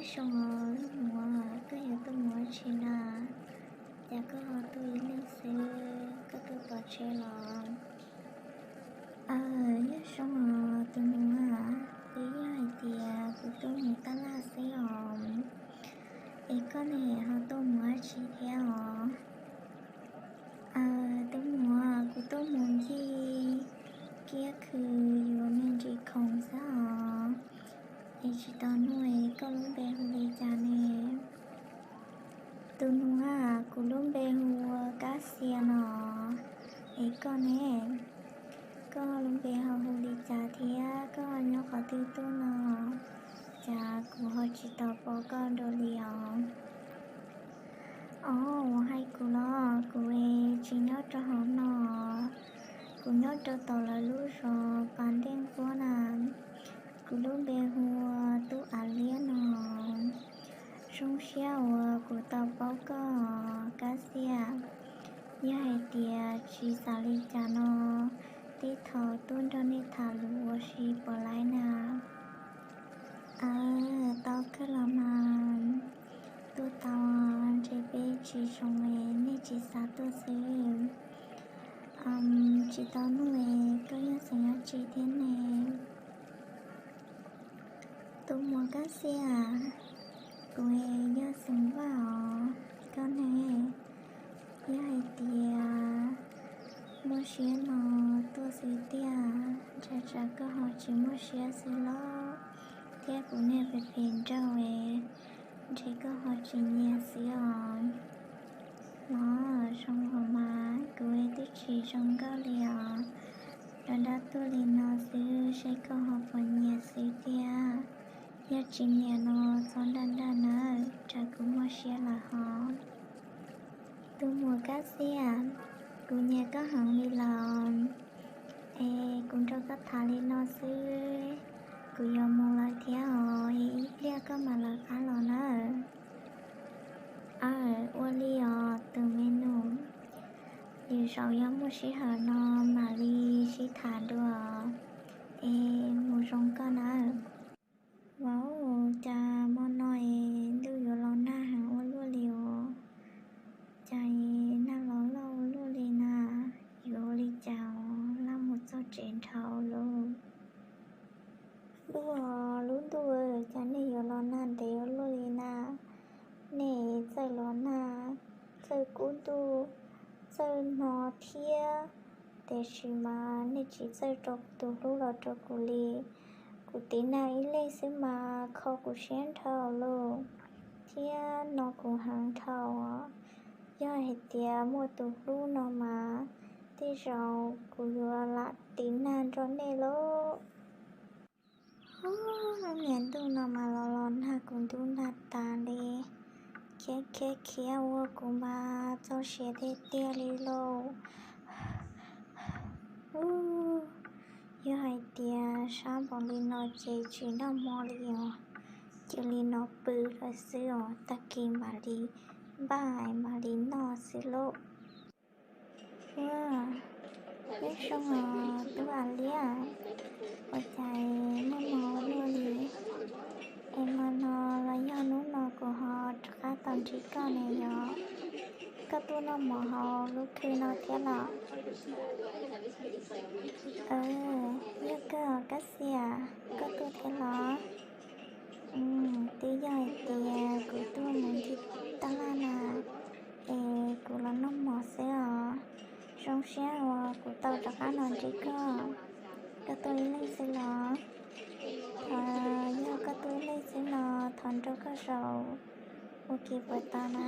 Zoo os, leej muam, koj yuav tuaj mus ua tsi na? Cas koj ho tuaj ib leeg xwb, koj tuaj pov tseg los? Yog zoo os tus nus a, twb yog hais tias kuv tuaj mus taj laj xwb os. Es koj ne, ho tuaj mus ua tsi thiab os? Tus nus, kuv tuaj mus ncig kiab khw yuav me ntsis khoom xwb os. Es tsis tau nug es koj lub npe hu li cas ne? Tus nus a, kuv lub npe hu ua Kab Xia no. Es koj ne? Koj lub npe ho hu li cas thiab koj ho nyob qhov twg tuaj no? Cas kuv ho tsis tau pom koj dua li os? Os, ua hais kuv los kuv tsis nyob rau hauv no. Kuv nyob rau tom lawv lub zos Pas Nteej Puab na. Kuv lub npe hu ua Tub Av Liab no. Zoo siab uas kuv tau paub koj, Kab Xia. Yog hais tias tsis xav li cas no, tej thaum tuaj nrog nej tham lus ua si puas laib na? Aw, tau kawg los mas. Tuaj tau, ntshe peb tsis zoo es nej tsis xav tuaj xwb. Tsis tau nug es koj yog xeem dab tsi thiab ne? Tus muam Kab Xia, kuv yog xeem Vaj os. Koj ne? Yog hais tias muaj siab no tuaj xwb tiag, ntshai tsam koj ho tsis muaj siab xwb los, thiab kuv niag phem phem nraug es, ntshe koj ho tsis nyiam xwb os. Los zoo os mas, kuv twb tsis zoo nkauj li os. Rov dab tuaj li no xwb seb koj ho puas nyiam xwb tiag. Yog tsis nyiam no txhob nraj nraj nawb, tsam kuv muaj siab lawm hos. Tus muam Kab Xia, kuv nyiam koj heev li los, es kuv nrog koj tham li no xwb, kuv yuav mus lawm thiab os, es ib pliag koj mam lawv qab los nawb. Aw, ua li os tus me nus, lwm zaus yog muaj sij hawm no mam li sib tham dua, es mus zoo koj nawb. Vauv, cas hmo no es ntuj yuav los nag heev ua luaj li os. Cas es nag los loj ua luaj li na, yuav ua li cas os, laj mus txog tsev nrhau lauj. Ntuj, lub ntuj, cas nej yuav los nag ntev ua luaj li na. Nej txawj los nag, txawj kub ntuj, txawj hno thiab, tiam sis mas nej tsis txawj rau tus hlub los rau kuv li. Kuv tiv nag ib leeg xwb mas kho kuv siab nrhau lauj, thiab no kuv heev nrhau. Yog hais tias muaj tus hlub no mas tej zaum kuv yuav lam tiv nag nrog nej lauj. Lub niag ntuj no mas los los nag kuv ntub nag tas li, khiav khiav khiav ua kuv mas txo siav tiag tiag li lauj. Yog hais tias sab npaum li no ces tsis noj hmo li os, cia li no pw lawm xwb os, tag kis mam li npaj mam li noj xwb lauj. Ua, peb zoo os tub Av Liab, ua cas muaj hmo ua luaj li? Es hmo no los yog hnub no kuv ho rov qab tau ntsib koj ne yom? Koj tuaj noj mov hauv lub khw no thiab los? Yog kawg os Kab Xia, koj tuaj thiab los? Twb yog hais tias kuv tuaj mus ncig taj laj na, es kuv los noj mov xwb os. Zoo siab uas kuv tau rov qab los ntsib koj, koj tuaj ib leeg xwb los? Thov, yog koj tuaj ib leeg xwb no, thov nrog koj zaum ua ke puas tau na?